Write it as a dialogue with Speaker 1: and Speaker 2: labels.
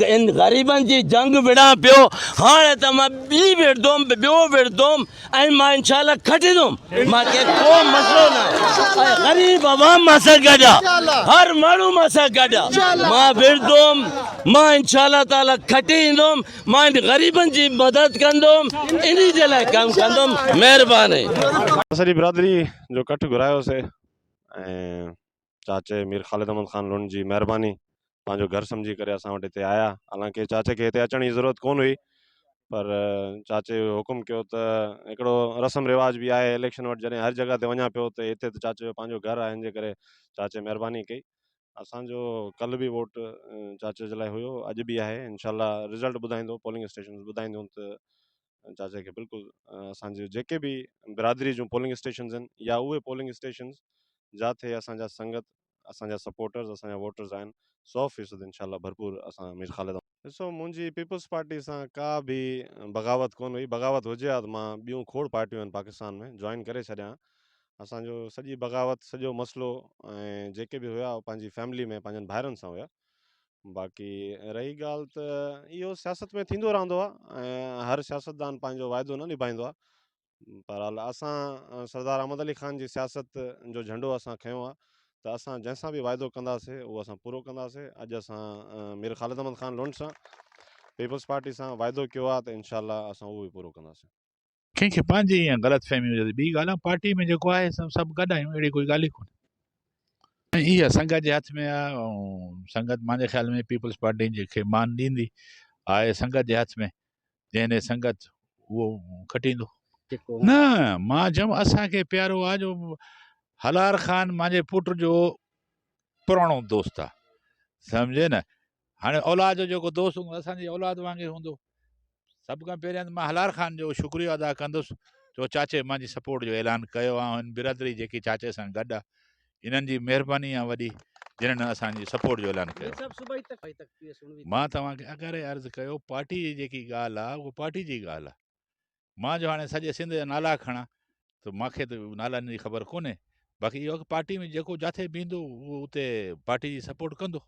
Speaker 1: ان غريبن جي جنگ وڙهان پيو، هاڻي ته مان ٻي وڙهندم، ٻيو وڙهندم ۽ مان انشاء الله کٽيندم، مان کي ڪو مسئلو ناهي ۽ غريب عوام مان سان گڏ آ، هر ماڻهو مان سان گڏ آ، مان وڙهندم، مان انشاء الله تعالي کٽي ايندم، مان ان غريبن جي مدد ڪندم، انهي جي لاء ڪم ڪندم، مهرباني.
Speaker 2: سڄي برادري جو ڪٺ گهرايوسي ۽ چاچي مير خالد احمد خان لنڊ جي مهرباني پنهنجو گهر سمجهي ڪري اسان وٽ هتي آيا حالانڪه چاچي کي هتي اچڻ جي ضرورت ڪون هئي پر چاچي حڪم ڪيو ته هڪڙو رسم رواج به آهي اليڪشن وٽ جڏهن هر جڳهه تي وڃان پيو ته هتي ته چاچي جو پنهنجو گهر آهي ان جي ڪري چاچي مهرباني ڪئي اسانجو ڪل به ووٽ چاچي جي لاء هيو اڄ به آهي انشاء الله رزلٽ ٻڌائيندو پولنگ اسٽيشن ٻڌائينديون ته چاچي کي بلڪل اسان جي جيڪي به برادري جون پولنگ اسٽيشنز آهن يا اهي پولنگ اسٽيشنز جاٿي اسان جا سنگت اسان جا سپورٽرز اسان جا ووٽرز آهن سو فيصد انشاء الله ڀرپور اسان مير خالد ڏسو منهنجي پيپلز پارٽي سان ڪا به بغاوت ڪونه هئي بغاوت هجي ها ته مان ٻيون کوڙ پارٽيون آهن پاڪستان ۾ جوائن ڪري ڇڏيان اسان جو سڄي بغاوت سڄو مسئلو ۽ جيڪي به هيا پنهنجي فيملي ۾ پنهنجن ڀائرن سان هيا باقي رهي ڳالهه ته اهو سياست ۾ ٿيندو رهندو آهي ۽ هر سياستدان پنهنجو واعدو نه نڀائيندو آهي بهرحال اسان سردار احمد علي خان جي سياست جو جهنڊو اسان کنيو آهي ته اسان جنهن سان به واعدو ڪنداسي اهو اسان پورو ڪنداسي اڄ اسان مير خالد احمد خان لنڊ سان پيپلز پارٽي سان واعدو ڪيو آهي ته انشاء الله اسان اهو به پورو ڪنداسي.
Speaker 3: ڪنهن کي پنهنجي ائين غلط فهمي هجي ته ٻي ڳالهه آهي پارٽي ۾ جيڪو آهي سو سڀ گڏ آهيون اهڙي ڪوئي ڳالهه ئي ڪونهي ۽ اها سنگت جي هٿ ۾ آهي ۽ سنگت مانجي خيال ۾ پيپلز پارٽي جي کي مان ڏيندي آهي سنگت جي هٿ ۾ جنهن ڏي سنگت اهو کٽيندو نه مان چيم اسان کي پيارو آ جو هلار خان مانجي پٽ جو پراڻو دوست آ سمجھي نه هاڻي اولاد جو جيڪو دوست هوندو اسان جي اولاد وانگي هوندو سڀ کان پهريان ته مان هلار خان جو شڪريو ادا ڪندس جو چاچي مانجي سپورٽ جو اعلان ڪيو آ هن برادري جيڪي چاچي سان گڏ آ انهن جي مهرباني آ وڏي جنھن اسان جي سپورٽ جو اعلان ڪيو. مان توهان کي اگر عرض ڪيو پارٽي جي جيڪي ڳالهه آ اهو پارٽي جي ڳالهه آ مان جو هاڻي سڄي سنڌ جا نالا کڻان ته مان کي ته نالن جي خبر ڪونهي باقي اهو پارٽي ۾ جيڪو جاٿي بيهندو اهو اتي پارٽي جي سپورٽ ڪندو.